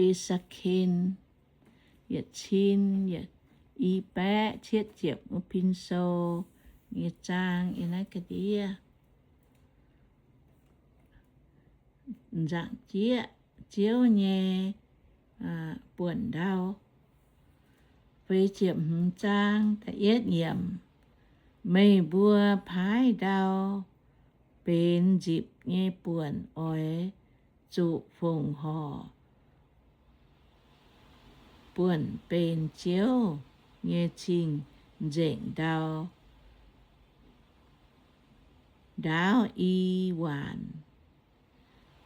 E^se^ken yietc cin i baeqv cietv ziepc wuov pin sou nyei zaang yiem naaiv ga'ndiev. Nzaangc jieqv Ziouv nyei buonc ndau. Feix ziepc hmz zaang da'yietv yiemc. Meih mbuo paaiv ndau benx nzipc nyei buonc oix zuqc fongc horc buonc benx Ziouv nyei cing-nzengc ndau. Ndaauv i waanc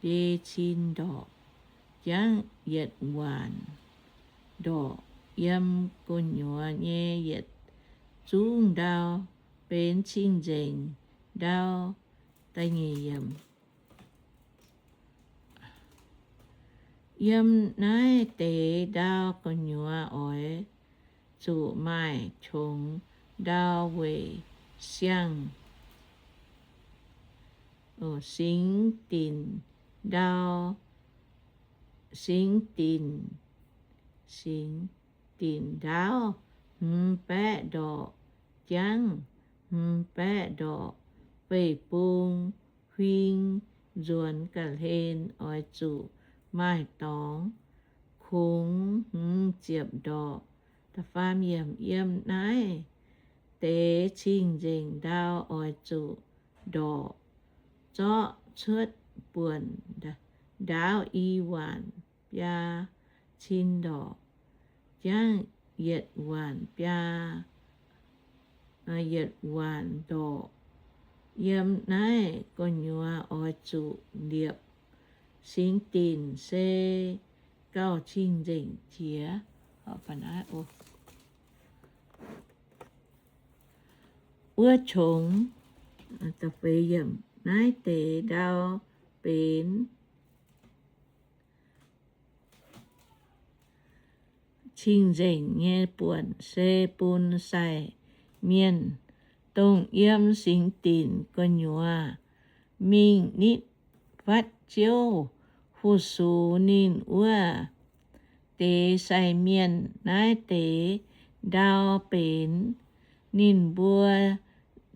biei cin ndorqc, jangv yietc waanc ndorqc. Yiem gu'nyuoz nyei yietc zungv ndau benx cing-nzengc ndau. Yiem naaiv deix ndau gu'nyuoz oix zuqc maaih qongx ndau weic siang, singx dinc ndau, singx dinc, singx dinc ndaauv hmz baeqv ndorqc, jangv hmz baeqv ndorqc. Feiv-bung huing nzuonx ga'hlen oix zuqc maaih dorngx, kungx hmz ziepc ndorqc. Yiem naaiv deix cing-nzengc ndau oix zuqc ndorqc, zorqv cuotv buonc ndaauv i waanc biaa cin ndorqc, jangv yietc waanc biaa, yietc waanc ndorqc. Yiem naaiv gu'nyuoz oix zuqc liepc singx dinc se gauh cing-nzengc jiex. Wuov qongx, naaiv deix ndau benx cing-nzengc nyei buonc se bun sai mienh, dongh yiem singx dinc gu'nyuoz mingh nitv fatv Ziouv fu-sux ninh wuov deix sai mienh. Naaiv deix ndau benx ninh mbuo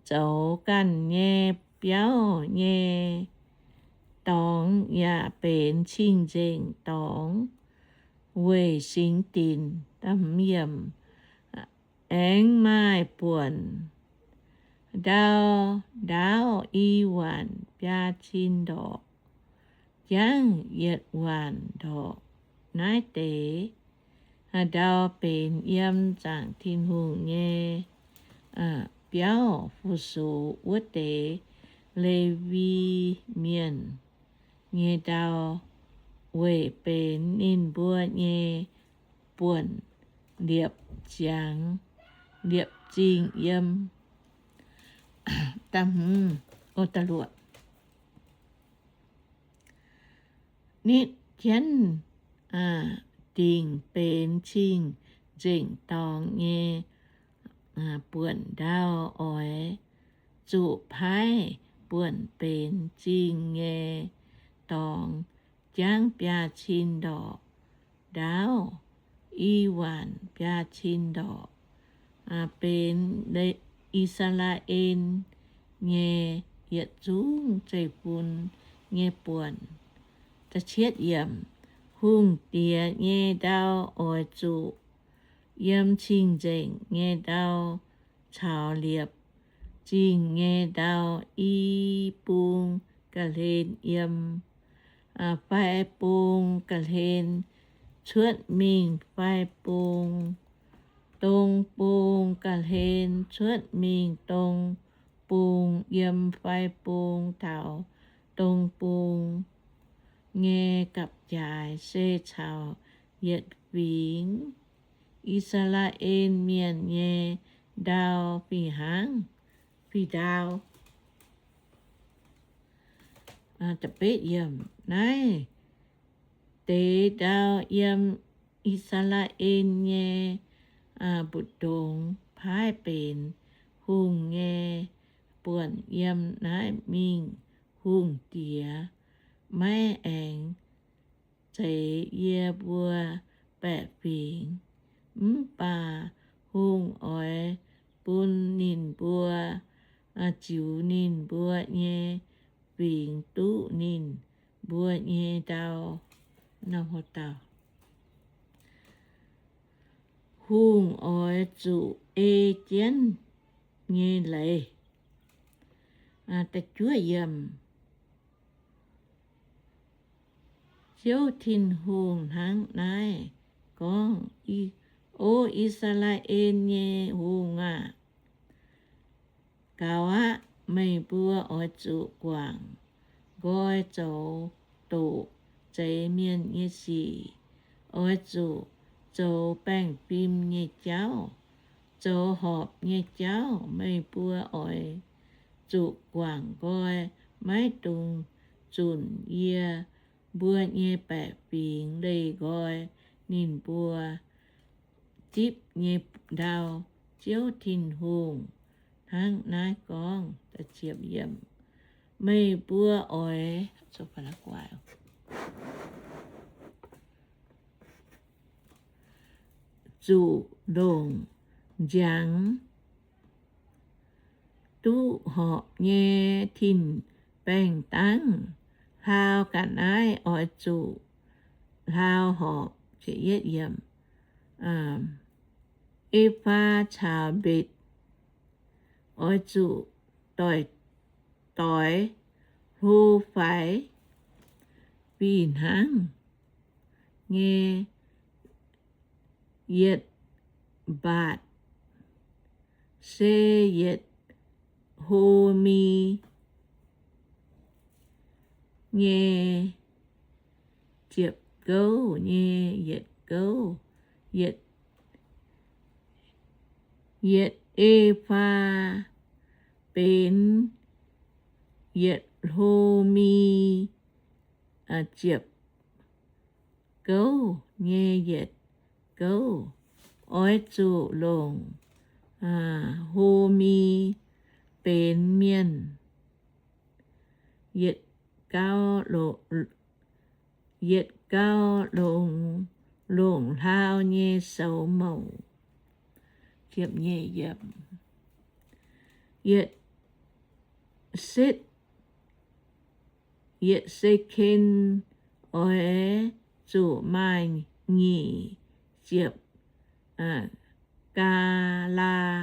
zoux ganh nyei biauv nyei dorngx, yaac benx cing-nzengc dorngx weic singx dinc. Aengx maaih buonc ndau, ndaauv i waanc biaa cin ndorqc, jangv yietc waanc ndorqc. Naaiv deix ndau benx yiem zaangc Tin-Hungh nyei biauv fu-sux wuov deix Lewi Mienh nyei ndau, weic benx ninh mbuo nyei buonc liepc ziangx, liepc zingh yiem. Nitv jienv dingc benx cing-nzengc dorngx nyei buonc ndau oix zuqc paaiv buonc benx zingh nyei dorngx jangv biaa cin ndorqc, ndaauv i waanc biaa cin ndorqc, benx I^saa^laa^en nyei yietc zungv zeiv-fun nyei buonc. Hungh diex nyei ndau oix zuqc yiem cing-nzengc nyei ndau caux liepc zingh nyei ndau i bung ga'hlen yiem fai bung ga'hlen cuotv mingh fai bung, dong bung ga'hlen cuotv mingh dong bung, yiem fai bung taux dong bung nyei gapv-jaaix se caux yietc fingx. I^saa^laa^en Mienh nyei ndau fih hnangv, fih ndau. Naaiv deix ndau yiem I^saa^laa^en nyei mbu'ndongx paaiv benx hungh nyei buonc. Yiem naaiv mingh hungh diex maiv aengx zeix yie mbuo baeqc fingx. Mv baac hungh oix bun ninh mbuo ziux ninh mbuo nyei fingx duqv ninh mbuo nyei ndau. Hungh oix zuqc ei jienv nyei leiz. Ziouv Tin-Hungh hnangv naaiv gorngv, O I^saa^laa^en nyei hungh aah! Gaux aqv. Meih mbuo oix zuqc guangc nqoi zoux doqc zeix mienh nyei sic. Oix zuqc zoux baengh fim nyei jauv, zoux horpc nyei jauv. Meih mbuo oix zuqc guangc nqoi, maiv dungx zunc yie mbuo nyei baeqc fingx leih nqoi ninh mbuo zipv nyei ndau. Ziouv Tin-Hungh hnangv naaiv gorngv. Meih mbuo oix zuqc longc njangx duqv horpc nyei tin-baengh dangv. Hlaau ga'naaiv oix zuqc hlaau horpc. Ephaa caux mbetc oix zuqc doic, doix hlo faix fih hnangv nyei yietc mbaatc se yietc ho mi nyei ziepc gouv nyei yietc gouv. Yietc, yietc ephaa benx yietc ho mi ziepc gouv nyei yietc gouv. Oix zuqc longc ho mi benx mienh yietc gau, yietc gau longc, longc hlaau nyei soux mouc. Yietc setv, yietc seken oix zuqc maaih nyic ziepc gaa laa,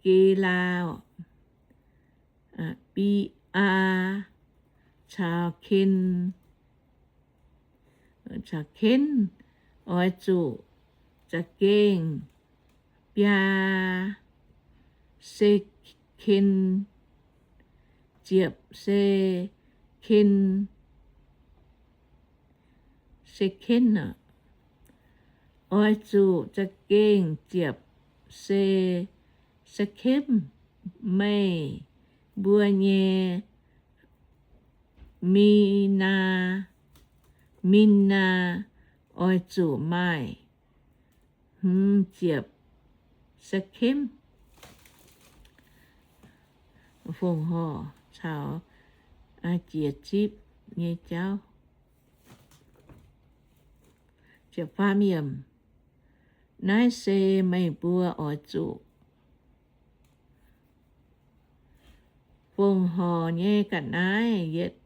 ge laa, bi aa caux ken, caux ken oix zuqc za'gengh biaa seken, ziepc seken, seken oix zuqc za'gengh ziepc se, sekemv. Meih mbuo nyei minaa, minaa oix zuqc maaih hmz ziepc sekemv. Fongc horc caux jiex zipv nyei jauv. Naaiv se meih mbuo oix zuqc fongc horc nyei ga'naaiv, yietc,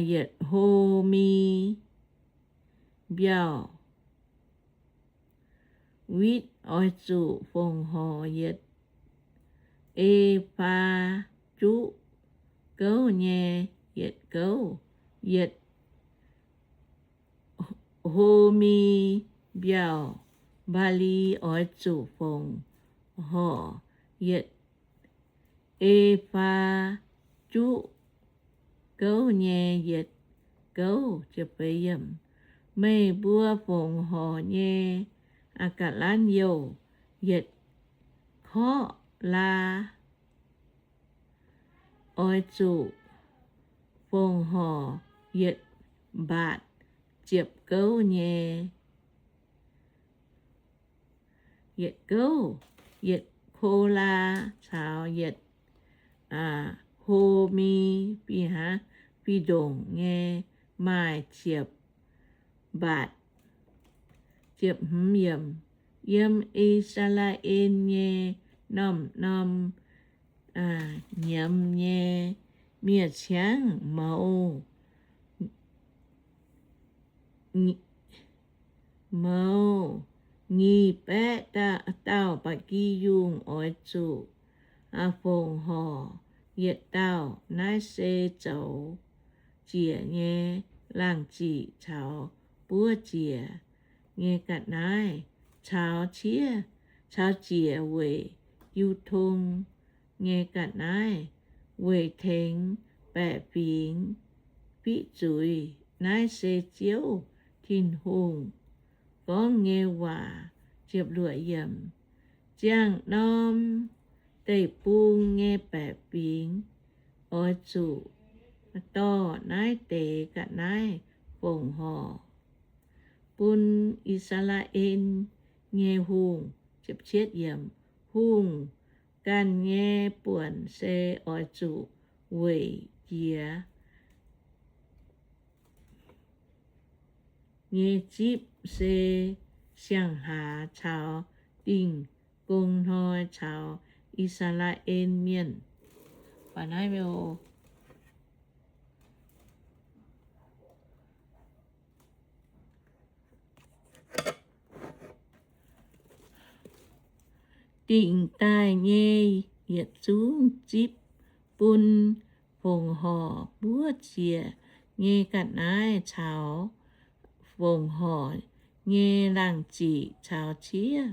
yietc ho mi mbiauh witv oix zuqc fongc horc yietc ephaa juqv gouv nyei yietc gouv. Yietc ho mi mbiauh mbaali oix zuqc fongc horc yietc ephaa juqv gouv nyei yietc gouv. Meih mbuo fongc horc nyei ga'lanv youh yietc korqv laa oix zuqc fongc horc yietc mbaatc ziepc gouv nyei yietc gouv. Yietc ko laa caux yietc ho mi, fih ndongc nyei maaih ziepc mbatc. Yiem I^saa^laa^en nyei norm-norm nyiemz nyei miev-ciangv mouz, mouz nyic baeqv dauh ba'gi yungh oix zuqc fongc horc yietc dauh. Naaiv se zoux ziec nyei laangh ziqc caux buov ziec nyei ga'naaiv, caux ciev, caux ziec weic jiu tong nyei ga'naaiv, weic tengx baeqc fingx fiqv zuiz. Naaiv se Ziouv Tin-Hungh gorngv nyei waac. Ziangh norm deic-bung nyei baeqc fingx oix zuqc dorh naaiv deix ga'naaiv fongc horc bun I^saa^laa^en nyei hungh. Hungh ganh nyei buonc se oix zuqc weic jiex nyei zipv se siang-haax caux dingh gong hnoi caux I^saa^laa^en Mienh. Dingc daaih nyei yietc zungv zipv bun fongc horc buov ziec nyei ga'naaiv caux fongc horc nyei laangh ziqc caux ciev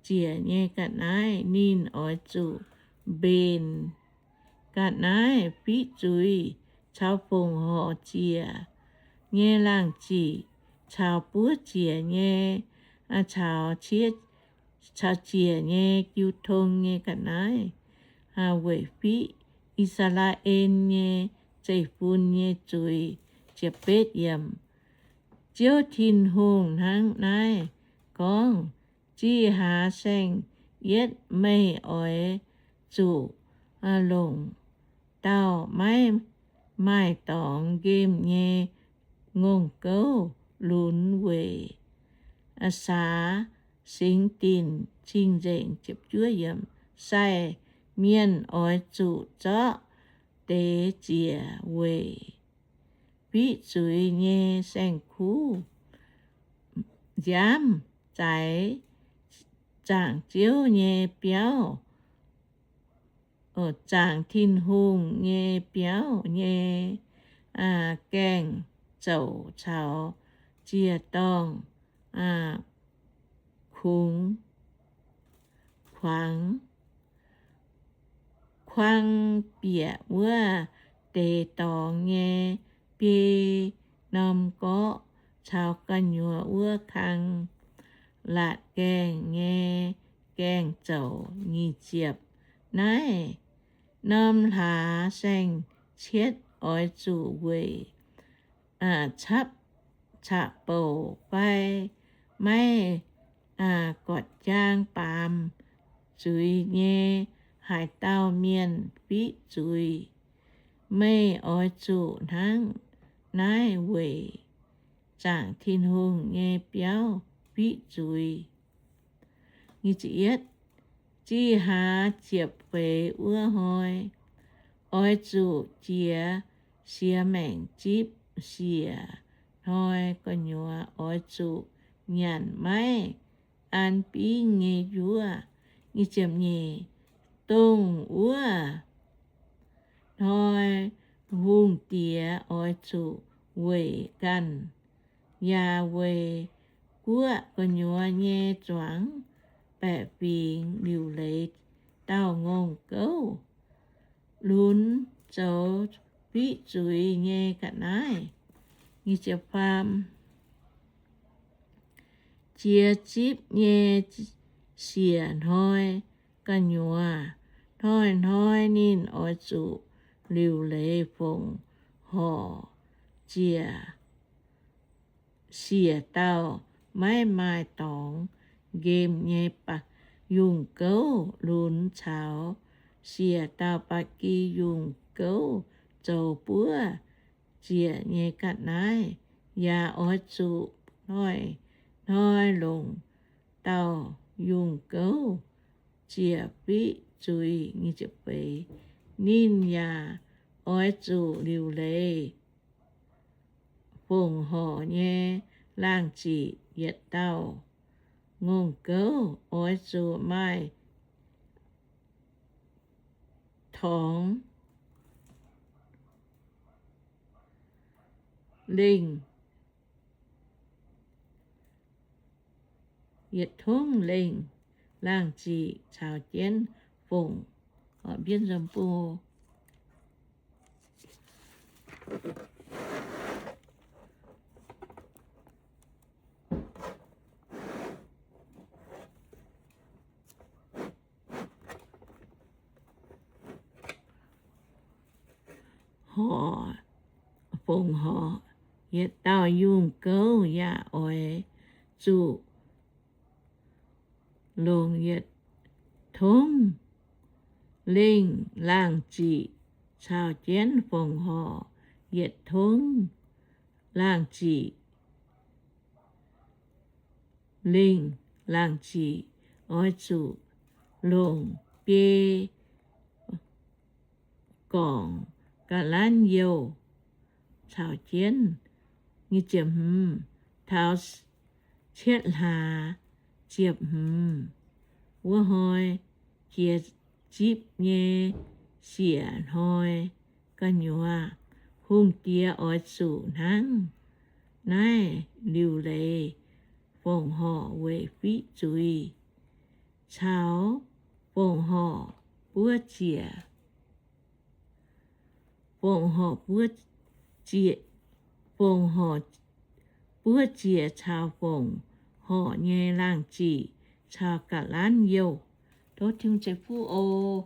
ziec nyei ga'naaiv. Ninh oix zuqc mbenc ga'naaiv fiqv zuiz caux fongc horc ziec nyei laangh ziqc caux buov ziec nyei caux ciev, caux ziec nyei jiu tong nyei ga'naaiv, weic fiqv I^saa^laa^en nyei zeiv-fun nyei zuiz. Ziouv Tin-Hungh hnangv naaiv gorngv, Zih hlaax saeng-yietv meih oix zuqc longc dauh maiv maaih dorngx nqemh nyei ngongh gouv lunx weic saax singx dinc cing-nzengc. Sai mienh oix zuqc zorqv deix ziec weic fiqv zuiz nyei saeng-kuv nziaamv zaaix zaangc Ziouv nyei biauv, zaangc Tin-Hungh nyei biauv nyei gaengh zouc caux ziec-dorngh kungx kuangx, kuang bieqc wuov deix dorngx nyei biei norm gorqv caux gu'nyuoz wuov kang latc gaengh nyei gaengh zouc. Nyic ziepc. Naaiv norm hlaax saeng-cietv oix zuqc weic capv caqv-bouc fai maiv gorqv-jaang baamz zuiz nyei haaix dauh mienh fiqv zuiz. Meih oix zuqc hnangv naaiv weic zaangc Tin-Hungh nyei biauv fiqv zuiz. Zih hlaax ziepc feix wuov hnoi, oix zuqc jiex siex maengc zipv. Siec hnoi gu'nyuoz oix zuqc nyanc maiv an bingv nyei njuov. Dongh wuov hnoi hungh diex oix zuqc weic ganh yaac weic guoqv gu'nyuoz nyei zuangx baeqc fingx liuc leiz dauh ngongh gouv lunx zoux fiqv zuiz nyei ga'naaiv. Jiex zipv nyei siec hnoi gu'nyuoz, hnoi-hnoi ninh oix zuqc liuc leiz fongc horc ziec siec dauh maiv maaih dorngx nqemh nyei yungh gouv lunx caux siec dauh ba'gi yungh gouv zoux buov ziec nyei ga'naaiv, yaac oix zuqc hnoi-hnoi longc dauh yungh gouv ziec fiqv zuiz. Ninh yaac oix zuqc liuc leiz fongc horc nyei laangh ziqc. Yietc dauh ngongh gouv oix zuqc maaih torngx lengh, yietc tongv lengh laangh ziqc caux jienv fongc. Horc, fongc horc. Yietc dauh yungh gouv yaac oix zuqc longc yietc tongv lengh laangh ziqc caux jienv fongc horc. Yietc tongv laangh ziqc, lengh laangh ziqc oix zuqc longc biei gorngc ga'lanv youh caux jienv. Taux cietv hlaax ziepc hmz wuov hnoi, jiex zipv nyei siec hnoi gu'nyuoz, hungh diex oix zuqc hnangv naaiv liuc leiz fongc horc weic fiqv zuiz caux fongc horc buov ziec. Fongc horc buov ziec, fongc horc buov ziec caux fongc horc nyei laangh ziqc caux ga'lanv youh. Tov Tin-Hungh ceix fuqv oc.